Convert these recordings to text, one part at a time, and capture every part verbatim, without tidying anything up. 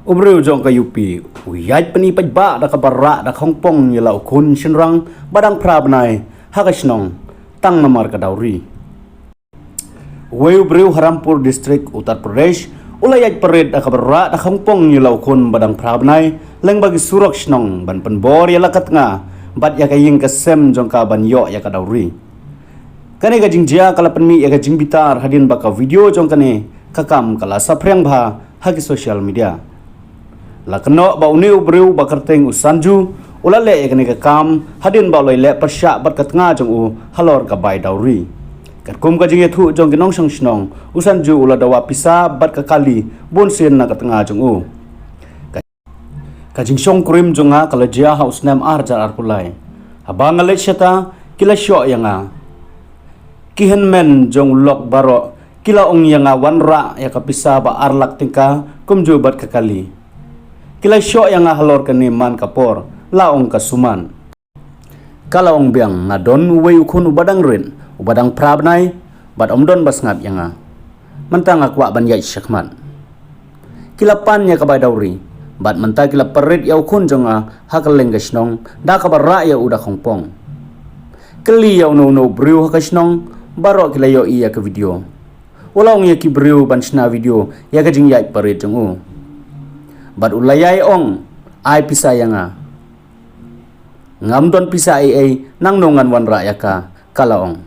U briew jong ka U P u ïaid pyni paidbah da kaba rah da khongpong ïa la u khun shynrang ba dang phra bnai ha ka shnong tang namar ka dowry. Uwei u briew ha Rampur District, Uttar Pradesh u la ïaid parit da kaba rah da khongpong ïa la u khun ba dang phra bnai lyngba ki surok shnong ban pynbor ïa la ka tnga bad ïa ka ïing ka sem jong ka ban ïoh ïa ka dowry. Kane ka jingjia ka la pynmih ïa ka jingbitar hadien ba ka video jong kane ka kam ka la saphriang bha ha ki social media. La kynnoh ba une u briew ba kyrteng u Sanju u la leh ïa kane ka kam hadien ba u la leh pyrshah bad ka tnga jong u halor ka bai dowry. Katkum ka jingïathuh jong ki nongshong shnong, u Sanju u la dawa pisa bad ka kali bun sien na ka tnga jong u. Ka, ka jingshong kurim jong nga ka la jia ha u snem ar hajar arphew lai. Haba nga leit shata ki la shoh ïa nga. Ki hynmen jong u lok baroh ki la ong ïa nga wanrah ïa ka pisa ba ar lak tyngka kumjuh bad ka kali. Ki la shoh ïa nga halor kane man ka por, la ong ka Suman. Ka la ong biang nga don uwei u khun uba dang rit, uba dang phra bnai bad um don ba sngap ïa nga. Mynta nga kwah ban ïaid shakhmat. Ki la pan ïa ka bai dowry bad mynta ki la parit ïa u khun jong nga ha kylleng ka shnong da kaba rah ïa u da khongpong. Kylli ïa uno uno u briew ha ka shnong, baroh ki la ïohi ïa ka video. U la ong ïa ki briew ban shna video ïa ka jingïaid parit jong u. Bad u la ïai ong, ai pisa ïa nga. Ngam don pisa ei ei, nangno ngan wanrah ïa ka, ka la ong.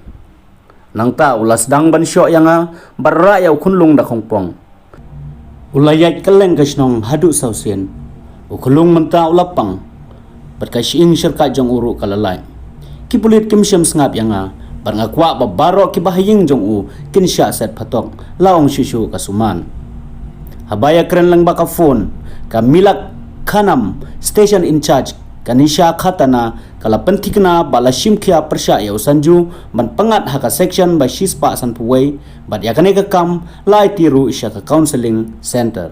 Nangta u la sdang ban shoh ïa nga bad rah ïa u khunlung da khongpong. U la ïaid kylleng ka shnong haduh saw sien. U khunlung mynta u la pang bad ka shyieng shyrkhat jong u ruh ka la lait. Ki pulit kim shym sngap ïa nga bad nga kwah ba baroh kiba ha ïing jong u kin shah set phatok, la ong shuh shuh ka Suman. Haba ïakren lyngba ka phone, ka Milakhanam Station Incharge, ka Nisha Khatana, ka la pynthikna ba la shim khia pyrshah ïa u Sanju ban pynngat ha ka section ba shispah sanphew wei bad ïa kane ka kam la aiti ruh sha ka counselling center.